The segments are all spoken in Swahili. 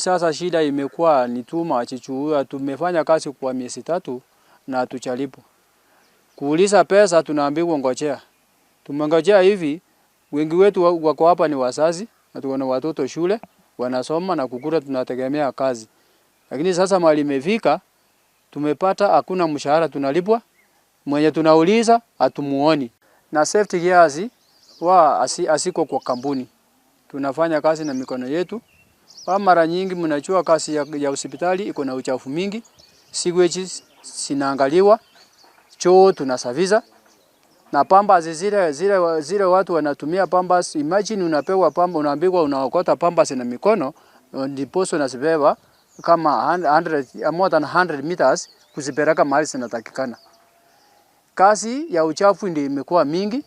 Sasa shida imekuwa ni too much juu tumefanya kazi kwa miezi 3 na hatujalipwa. Kuuliza pesa tunaambiwa ngojea. Tumengojea hivi, wengi wetu wako hapa ni wazazi na tuko na watoto shule wanasoma na kukula, tunategemea kazi. Lakini sasa mahali imefika tumepata hakuna mshahara tunalipwa, mwenye tunauliza hatumuoni. Na safety gears wa asiko kwa kampuni. Tunafanya kazi na mikono yetu. Kwa mara nyingi mnajua kazi ya hospitali iko na uchafu mingi, sewage zinaangaliwa, choo tunasafisha na pampers zile watu wanatumia pampers. Imagine unapewa pamba, unaambiwa unaokota pampers na mikono ndipo unazibeba kama 100, more than 100 meters kuzipeleka mahali zinatakikana. Kazi ya uchafu ndio imekuwa mingi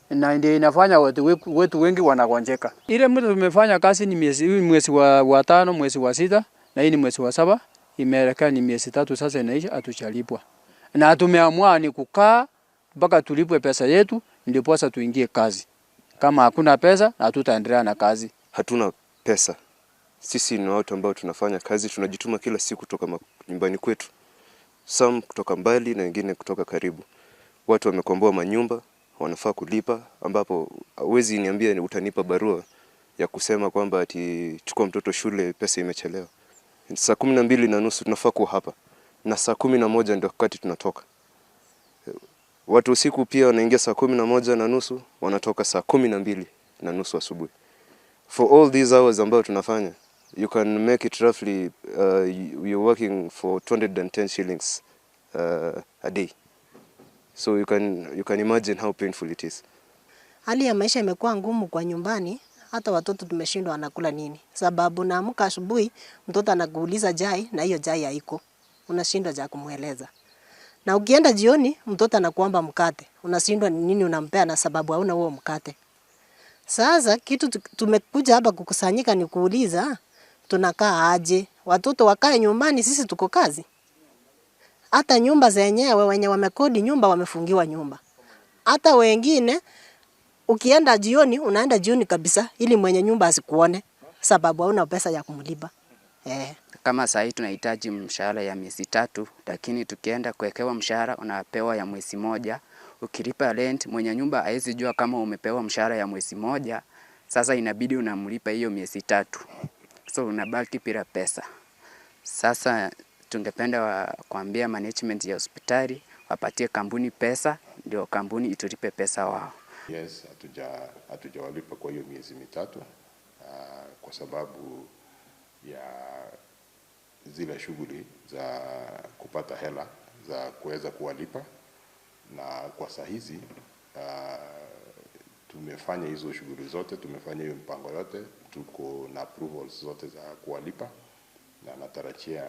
na ndio inafanya watu wetu wengi wanagonjeka. Ile muda tumefanya kazi ni mwezi wa 5, mwezi wa 6 na hii ni mwezi wa 7, imeelekea ni miezi 3 sasa inaisha hatujalipwa. Na tumeamua ni kukaa mpaka tulipwe pesa yetu ndipo sasa tuingie kazi. Kama hakuna pesa hatutaendelea na kazi. Hatuna pesa. Sisi ni watu ambao tunafanya kazi, tunajituma kila siku kutoka nyumbani kwetu. Some kutoka mbali na wengine kutoka karibu. Watu wamekomboa manyumba, wanafaa kulipa, ambapo huwezi niambia ni utanipa barua ya kusema kwamba ati chukua mtoto shule pesa imechelewa. Saa 12:30 tunafaa kuwa hapa na saa 11 ndio wakati tunatoka. Watu usiku pia wanaingia saa 11:30, wanatoka saa 12:30 asubuhi. For all these hours ambao tunafanya, you can make it roughly, you're working for 210 shillings a day. So you can imagine how painful it is. Hali ya maisha imekuwa ngumu kwa nyumbani, hata watoto tumeshindwa wanakula nini. Sababu naamka asubuhi, mtoto anakuuliza chai na hiyo chai haiko. Unashindwa cha kumueleza. Na ukienda jioni, mtoto anakuomba mkate. Unashindwa ni nini unampea na sababu hauna huo mkate. Sasa kitu tumekuja hapa kukusanyika ni kuuliza tunakaa aje? Watoto wakae nyumbani, sisi tuko kazi. Hata nyumba zenyewe wenye wamekodi nyumba wamefungiwa nyumba. Hata wengine ukienda jioni unaenda jioni kabisa ili mwenye nyumba asikuone sababu hauna pesa ya kumlipa. Kama saa hii tunahitaji mshahara ya miezi 3, lakini tukienda kuwekewa mshahara unapewa ya mwezi 1. Ukilipa rent mwenye nyumba haezi jua kama umepewa mshahara ya mwezi 1. Sasa inabidi unamlipa hiyo miezi 3. So unabaki bila pesa. Sasa tungependa kuambia management ya hospitali wapatie kampuni pesa ndio kampuni itulipe pesa wao. Yes, hatujawalipa kwa hiyo miezi 3, kwa sababu ya zile shughuli za kupata hela za kuweza kuwalipa, na kwa saa hizi tumefanya hizo shughuli zote, tumefanya hiyo mpango yote, tuko na approvals zote za kuwalipa, na natarajia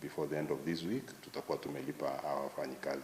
before the end of this week tutakuwa tumelipa hawa wafanyikazi.